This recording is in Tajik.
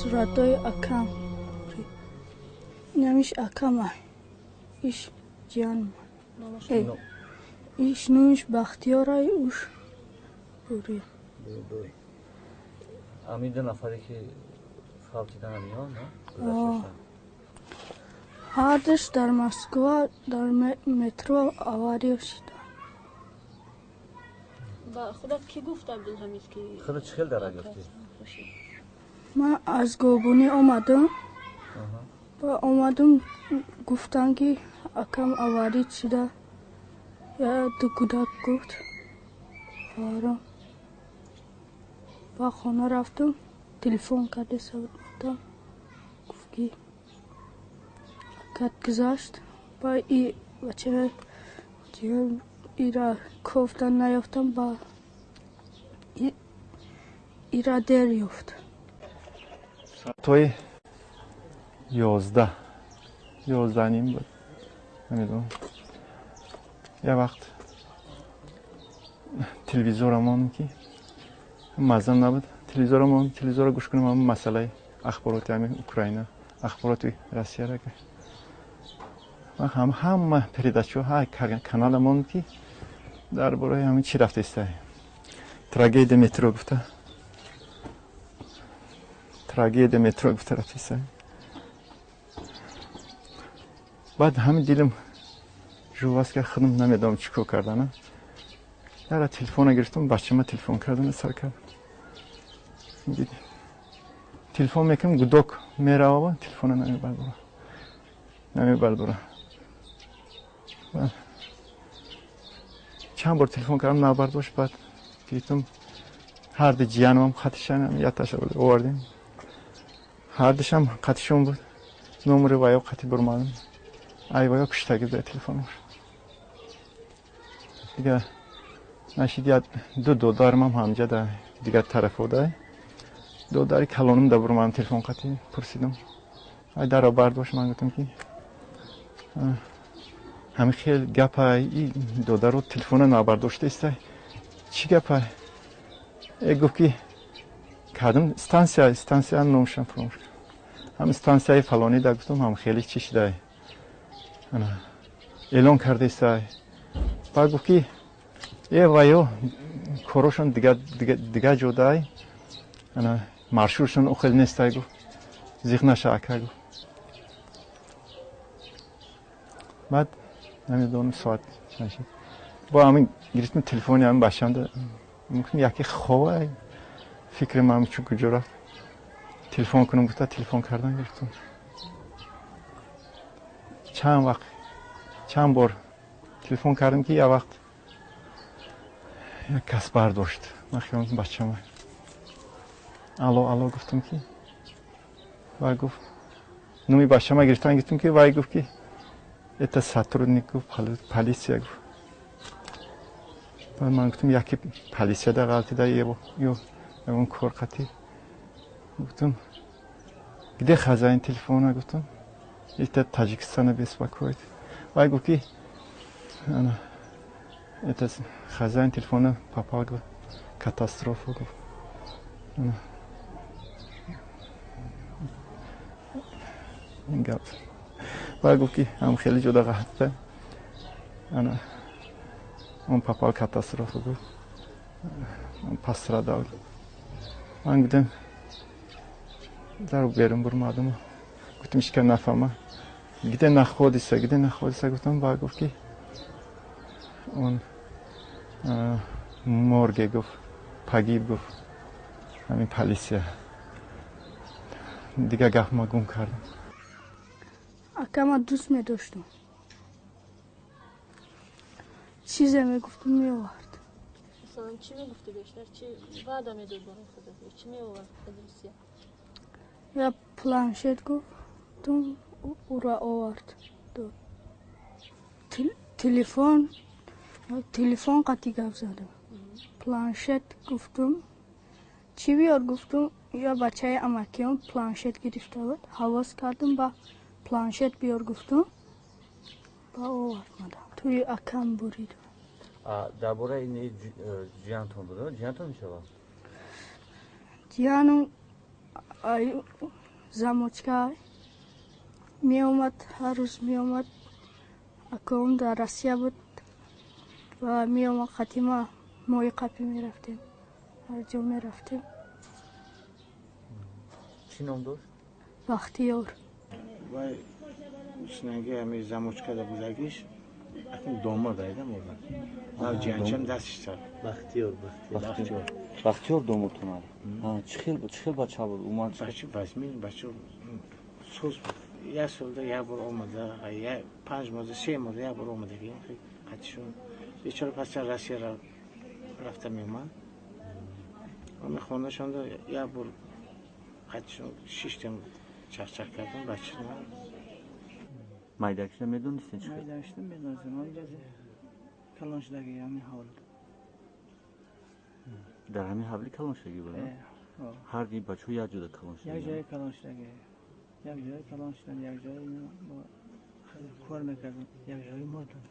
Суратҳои акам. Инамиш акама. Иш ҷиянма. Иш нумиш Бахтиёрай, уш Бурия. Ҳамин ду нафаре ки фавтидан ҳамиҳо, на? Ҳардуш дар Москва дар метро авария шуда. Ба худат кӣ гуфт, Абдулҳамид, ки Худат чӣ хел дарак ёфтӣ? Ман аз Гобонӣ омадам. Ба омадам, гуфтанд, ки акам авария шуда. Я ду кӯдак гуфт. Хоҳарам. Ба хона рафтам, телефон карда гуфтам. Гуфт, ки акат гузашт. Ба и бача ира кофтан наёфтам, ба ира дер ёфт. Соатҳои 11, 11:30 буд, намедонам, як вақт телевизорам мондем, ки маззам набуд, телевизорам мондем, телевизорро гӯш кунем, ҳамин масъалаи ахбороти ҳамин Украина, ахбороти Россияра. Ман ҳама передачаҳо, ҳар канала мондем, ки дар бораи ҳамин чӣ рафта истай, трагедия метро гуфта, трагедия метро гуфта рафта истай. Баъд ҳамин дилам жувас кард, худам намедонам чӣ кор кардана. Яра телефона гирифтам, бачама телефон кардам, сар кардам. Телефон мекунам, гудок мерава, телефона намебардора, намебардора. Чанд бор телефон кардам, набардошт. Баъд гирифтам, ҳарду ҷиянам қатишан яташа овардем, ҳардушам қатишон буд, номери ваё қати бурмадам, ай ваё куштаги буд телефонош. Дига нашид, я ду додармам ҳамҷа да дигар тарафо дай, додари калонам да бурмадам, телефон қати пурсидам, ай даро бардошт. Ман гуфтам, ки ҳамин хел гапа, и додаро телефона набардошта истай, чӣ гапа? Э, гуфт, ки кадом станция, станция номшам фаромӯш, ҳам станцияи фалонӣ да. Гуфтам, ҳам хеле чӣ шидай, эълон карда истай. Баъд гуфт, ки э, ваё корошон дига ҷодай, ана маршрутшон охел нестай, гуфт, зиқ наша, ака, гуфт. Баъд намедонам соат чанд шид, бо ҳамин гирифтам телефони ҳамин бачамда, мумкин яке хова, фикри ман чун куҷо рафт, телефон кунам гуфта, телефон кардан гирифтам. Чанд вақт, чанд бор телефон кардам, ки як вақт як кас бардошт. Ман хиёл бачама, алло, алло гуфтам, ки вай гуфт, номи бачама гирифтан гирифтам, ки вай гуфт, ки это сотрудник, гуфт, полиция, гуфт. Баъд ман гуфтам, яке полисияда ғалтида ё ягон кор қатӣ. Гуфтам, где хозяин телефона? Гуфтам, это Таджикистана беспокоит. Вай гуфт, ки это хозяин телефона попал в катастрофу, гуфт. Ин гап. Вай гуфт, ки ҳам хеле ҷуда ғалтида, ана он попал в катастрофу, гуфт, он пострадал. Ман гуфтам, дар берун бурмадам, гуфтам, ҳеч нафаҳма, где находится, где находится, гуфтам. Ба гуфт, ки он морге, гуфт, погиб, гуфт ҳамин полисия. Дига гап ма гум кардам. Акама дӯст медоштам. Чизе мегуфтам, меовард. Масалан, чӣ мегуфтӣ бештар? Чӣ ваъда медод барои худат? Чӣ меовард аз Русия? Я планшет гуфтум, ура овард, дод. Телефон, телефон қати гап задам. Планшет гуфтум, чӣ биёр гуфтум, я бачаи амакиём планшет гирифта буд, ҳавос кардум, ба планшет биёр гуфтум, ба овард мадам. Тӯи акам буридам. Дар бораи ин ҷиянтон буд, ҷиянтон мешавад? Ҷияну Замочка меомад, ҳар рӯз меомад. Аком дар Россия буд ва меомад қатима, моҳи қапӣ мерафтем, ҳар ҷо мерафтем. Чӣ ном дошт? Бахтиёр. Вай синанги ҳами замочкада будагиш, акун домод айда мурдан. Ҷанчам дастиш сар. Бахтиёр. Бахтиёр. Бахтиёр домодтон? Чӣ хел бача буд? Умад? Бача вазмин, бача соз буд. Як солда як бор омада, 5 моҳда, 3 моҳда як бор омадаги қатишон. Бечора паса Россия рафта меомад. Ами хонашонда як бор қатишон шиштем, чахчах кардем, бача. Майдакшида медонистед? Чӣ? Майдакшида медонистем, калон шудаги ҳамин ҳавли. Дар ҳамин ҳавли калон шудагӣ буд? Ҳар ди бачаҳо як ҷода калон шуда? Як ҷое калон шудаги, як ҷое калон шудан, як ҷое кор мекардем, як ҷое мурдам.